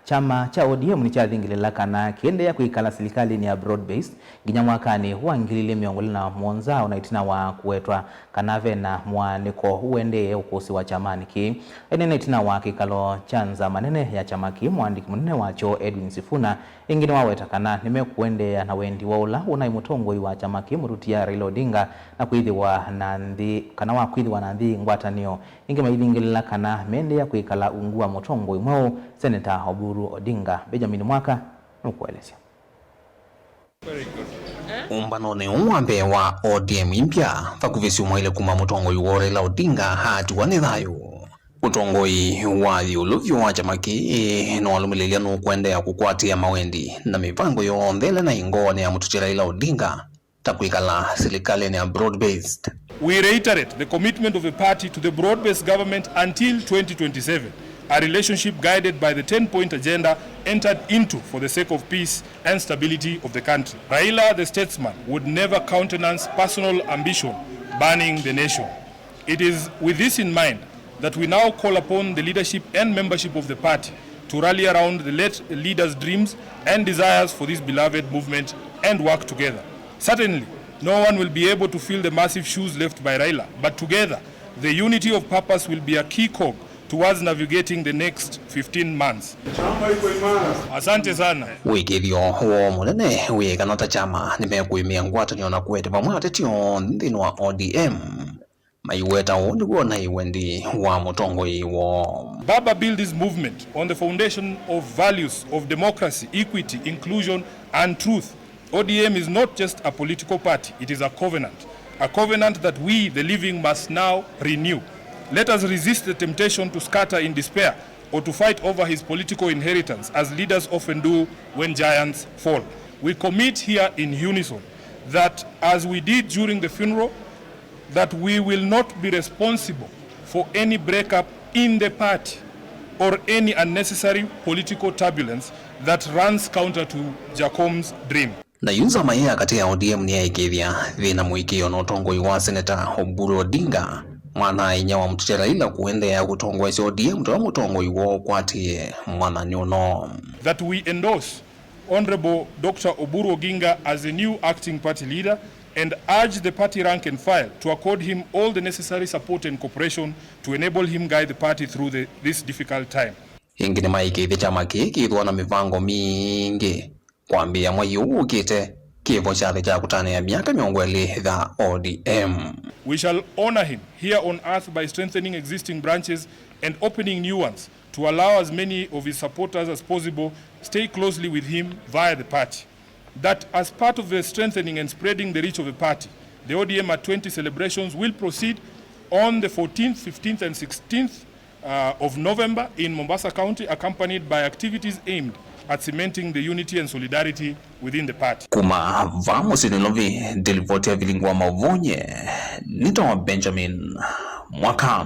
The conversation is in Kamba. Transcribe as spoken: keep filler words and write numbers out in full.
Kyama kya O D M nĩkyathingĩlĩla kana kĩendeea kwĩkala silikalĩnĩ ya broad based nginya mwakanĩ wa ngili ilĩ mĩongo ĩlĩ na mũonza, o na ĩtina wa kũwetwa kana ve na mũaanĩko ũendee ũkũsĩwa kyamanĩ kĩĩ. Aineena ĩtina wa kĩkalo kya nzama nene ya kyama kĩĩ, mũandĩki mũnene wakyo Edwin Sifuna ĩngĩ nĩwaweta kana nĩmekũendeea na wendi wa ũla ũnaĩ mũtongoi wa kyama kĩĩ, mũtutia Raila Odinga, na kwĩthĩwa na nthĩ, kana wa kwĩthĩwa na nthĩ ngwatanĩo ĩngĩ maithingĩlĩla kana meendeea kwĩkala ungu wa mũtongoi mweũ, Seneta Oburu Odinga. Benjamin Mwaka nũkũelesya. Ũmbanonĩ ũũ wa mbee wa O D M imbya, vakuvĩ syumwa ilĩ kuma mũtongoi woo Raila Odinga aatiwa nĩ thayũ, ũtongoi wa ĩũlũ vyũ wa kyama kĩĩ nĩwalũmĩlĩlya nũkũendeea kũkwatĩa mawendi na mĩvango yonthe ĩla naĩ ngoonĩ ya mũtutia Raila Odinga ta kwĩkala silikalĩnĩ ya broad based. We reiterate the commitment of the party to the broad-based government until twenty twenty-seven, a relationship guided by the ten-point agenda entered into for the sake of peace and stability of the country. Raila, the statesman, would never countenance personal ambition burning the nation. It is with this in mind that we now call upon the leadership and membership of the party to rally around the late leader's dreams and desires for this beloved movement and work together. Certainly, no one will be able to fill the massive shoes left by Raila, but together, the unity of purpose will be a key cog towards navigating the next fifteen months. Asante sana. Ũĩkĩĩthyo woo mũnene wĩ kana ta kyama nĩmekũĩmĩa ngwatanĩo na kũete vamwe ateti onthe nthĩnĩ wa O D M. Maiweta ũũ nĩw'o ũnaĩ wendi wa mũtongoi woo. Baba built this movement on the foundation of values of democracy, equity, inclusion, and truth. O D M is not just a political party, it is a covenant. A covenant that we, the living, must now renew. Let us resist the temptation to scatter in despair or to fight over his political inheritance, as leaders often do when giants fall. We commit here in unison that, as we did during the funeral, that we will not be responsible for any breakup in the party or any unnecessary political turbulence that runs counter to Jacom's dream. Na yu nzama ĩĩ ya katĩ ya O D M nĩyaĩkĩĩthya yĩna mũĩkĩĩo na ũtongoi wa Seneta Oburu Odinga, mwana-a-inyia wa mũteti Raila, kũendeea kũtongoesya O D M ta ũla mũtongoi woo ũkwatĩe mwathani ũno. That we endorse Honorable Doctor Oburu Oginga as the new acting party leader and urge the party rank and file to accord him all the necessary support and cooperation to enable him guide the party through the, this difficult time. Ĩngĩ nĩmaĩkĩĩthye kyama kĩĩ kĩthĩwa na mĩvango mingĩ kwambĩĩa mwei ũũ ũkĩte, kĩvo kya thĩ kya kũtanĩa myaka mĩongo ĩlĩ ya O D M. We shall honor him here on earth by strengthening existing branches and opening new ones to allow as many of his supporters as possible stay closely with him via the party. That as part of the strengthening and spreading the reach of the party, the O D M at twenty celebrations will proceed on the fourteenth, fifteenth and sixteenth uh, of November in Mombasa County, accompanied by activities aimed at cementing the unity and solidarity within the party. Kuma vaa mũsyĩ Nairobi, ndilivoti ya vilingi wa mauvoo nye nĩtawa Benjamin Mwaka.